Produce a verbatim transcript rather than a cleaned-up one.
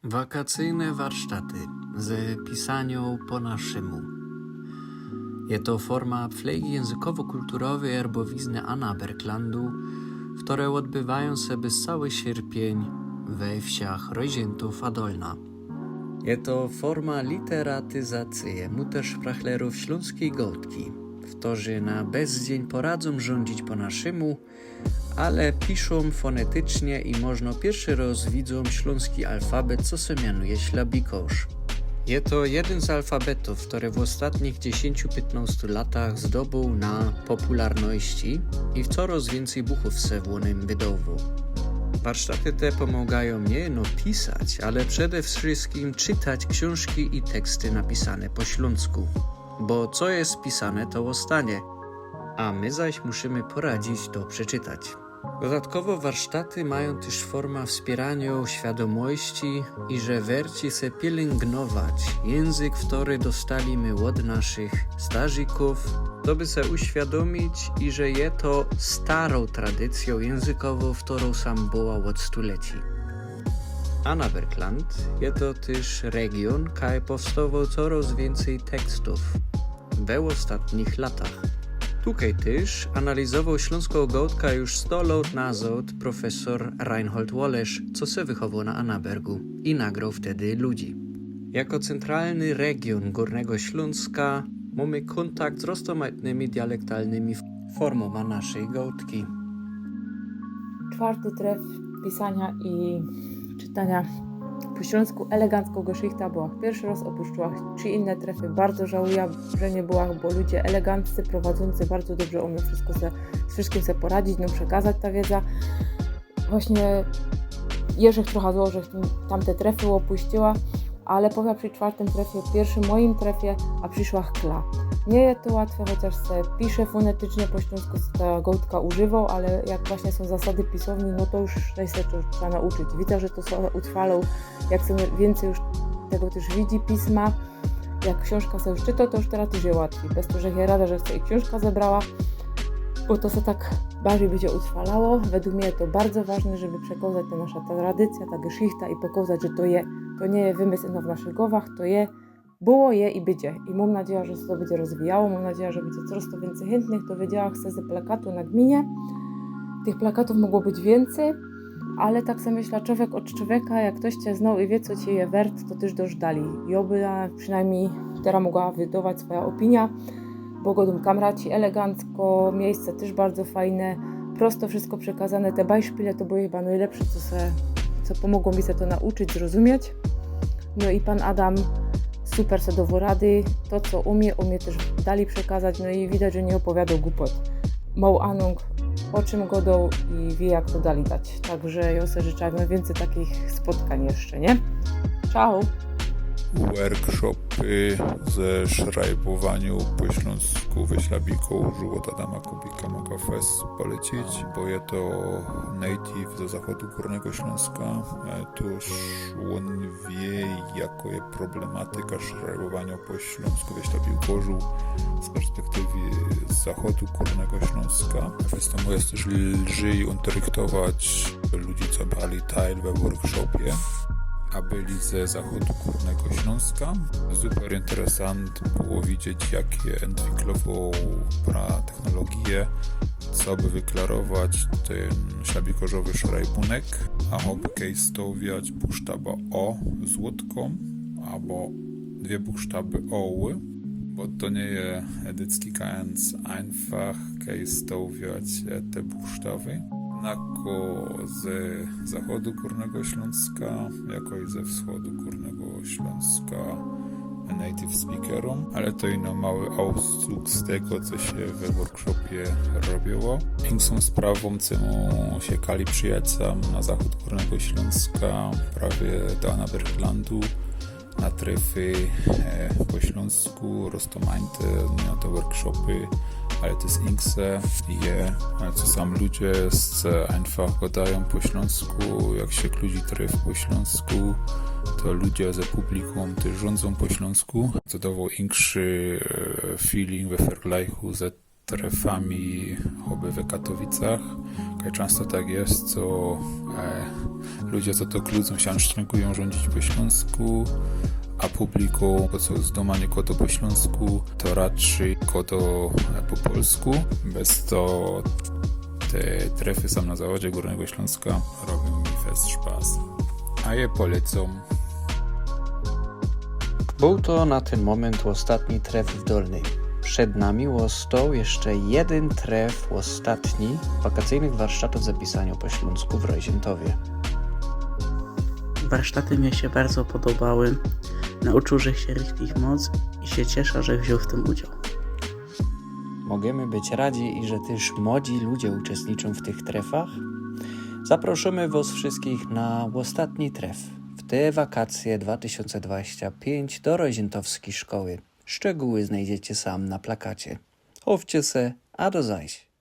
Wakacyjne warsztaty ze pisaniu po naszymu. Je to forma pflegi jynzykowo-kulturowej erbowizny Anna Berglandu, ftore ôdbywajōm se bez cały sierpiyń we wsiach Rojziętów a Dolna. Je to forma literatyzacyje muttersprachlerōw ślōnskij gŏdki, ftorzy na bezdziyń poradzōm rzōndzić po naszymu, ale piszōm fonetycznie i możno piyrszy rŏz widzōm ślōnski alfabet, co se mianuje ślabikŏrz. Je to jedyn z alfabetōw, ftory w ôstatnich dziesiyńciu, piytnŏstu latach zdobōł na popularności i w corŏz wiyncyj buchōw se w ônym wydowŏ. Warsztaty te pōmŏgajōm niy ino pisać, ale przede wszyskim czytać ksiōnżki i teksty napisane po ślōnsku. Bo co je spisane, to ôstanie. A my zaś musimy poradzić to przeczytać. Dodatkowo warsztaty majōm tyż forma wspiyraniŏ świadōmości i że werci se pilyngnować jynzyk, ftory dostali my ôd naszych starzikōw, coby se uświadōmić, i że je to starŏ tradycjŏ jynzykowŏ, ftorŏ sam była ôd stuleci. Anna Bergland je to tyż regiōn, kaj powstŏwoł corŏz wiyncyj tekstōw we ôstatnich latach. Tukej tyż analizowoł ślōnskõ gŏdkã już sto lŏt nazŏd profesor Reinhold Wałęsa, co se wychowoł na Annabergu i nagroł wtedy ludzi. Jako centralny regiōn Gōrnego Ślōnska mōmy kōntakt z roztōmajtnymi dialektalnymi formōma naszyj gŏdki. Czwarty tref pisania i czytania po ślōnsku, Elegancko Geschichta, była piyrszy rŏz, ôpuściła trzi inne trefy. Bardzo żałujã, że niy była, bo ludzie eleganccy, prowadzący bardzo dobrze umiył wszystko se, z wszystkim se poradzić, no, przekazać ta wiedza. Właśnie je żech trocha zło, żech tamte trefy ôpuściła, ale powiym przi czwartym trefie, piyrszym mojim trefie, a prziszła chkla. Niy je to łatwe, chociaż se pisze fonetycznie po ślōnsku, ta gŏdka używoł, ale jak właśnie sōm zasady pisowni, no to już coś se to trzeba nauczyć. Widzã, że to se utrwalŏ, jak se wiyncyj już tego tyż widzi pisma, jak ksiōnżka se już czytŏ, to już teroz tyż je łatwij. Bez to, że je rada, że se i ksiōnżka zebrała, bo to se tak bardzij bydzie utrwalało. Według mie to bardzo ważne, żeby przekołzać ta nasza tradycjŏ, ta geschichta i pokołzać, że to je, to niy je wymysł ino w naszych głowach, to je, było, je i bydzie. I mōm nadzieja, że se to bydzie rozwijało, mōm nadzieja, że bydzie corŏz to wiyncyj chyntnych. To widziała se ze plakatu na gminie. Tych plakatōw mogło być wiyncyj, ale tak se myślã, czowiek ôd czowieka, jak ftoś cie znoł i wiy, co ci je wert, to tyż dŏsz dalij. I ôby jŏ przinajmnij teroz mogła wydawać swoja ôpiniŏ, bo gŏdōm kamraci, elegancko, miyjsce tyż bardzo fajne, prosto wszystko przekazane, te bajszpile to były chyba nojlepsze, co se, co pōmogło mi se to nauczyć, zrozumieć. No i pōn Adam super se dŏwoł rady, to co umie, umie tyż dalij przekazać, no i widać, że niy ôpowiadŏ gupot. Mŏ anōng, ô czym gŏdŏ i wiy, jak to dalij dać. Tak że jŏ se życzã jak nojwiyncyj takich spotkań jeszcze, niy? Ciao! Workshopy ze szrajbowaniu po ślōnsku we Ślabikōrzu ôd Adama Kubika mōgã fest polecić, bo je to native ze zachodu Gōrnego Ślōnska. E, tuż ôn wiy, jako je problematyka szrajbowaniu po ślōnsku we Ślabikōrzu z perspektywy zachodu Gōrnego Ślōnska. Wystōmuje tyż lżyj ôntrychtować ludzi, co brali tajl we workshopie, a byli ze zachodu Gōrnego Ślōnska. Super interesant było widzieć, jak je entwiklowoł pra technologie, coby wyklarować tyn ślabikōrzowy szrajbunek, a choby kej stołwiać busztaba O z łōdkōm, abo dwie busztaby O, bo to niy je dycki kajōnc einfach, kej stołwiać, e, te busztawy. Nako ze zachodu Gōrnego Ślōnska, jako i ze wschodu Gōrnego Ślōnska native speakerōm, ale to ino mały ôstrzōg z tego, co sie we workshopie robiło. Inkszōm sprawōm, czymś sie kali przijać sam na zachōd Gōrnego Ślōnska, prawie do Annaberglandu, na trefy, e, po ślōnsku, roztōmajte, niy, te workshopy, ale tyż inksze je, e, co sam ludzie z, einfach gŏdajōm po ślōnsku, jak sie kludzi tref po ślōnsku, to ludzie ze publikōm tyż rzōndzōm po ślōnsku. To dŏwoł inkszy, e, feeling we ferglajchu ze trefami choćby w Katowicach. Kaj czynsto tak je, co e, ludzie, co to kludzyń, sie ansztryngują rzōndzić po ślōnsku, a publikōm, co z dōma niy gŏdŏ po ślōnsku, to raczyj gŏdŏ e, po polsku. Bez to te trefy sam na zachodzie Gōrnego Ślōnska robiōm mi fest szpas. A je polecōm. Bōł to na tyn mōmynt ôstatni tref w Dolnyj. Przed nami ôstoł jeszcze jedyn tref, ôstatni, wakacyjnych warsztatōw zapisaniŏ po ślōnsku w Rojziyntowie. Warsztaty mi się bardzo podobały. Nauczył żech się richtig moc i się cieszę, że wziął w tym udział. Możymy być radzi, iże tyż młodzi ludzie uczestniczōm w tych trefach. Zaprŏszōmy wŏs wszyskich na ôstatni tref w te wakacje dwa tysiōnce dwadzieścia pięć do Rojzientowskij Szkoły. Szczegōły znojdziecie sam na plakacie. Chowcie se, a do zajś.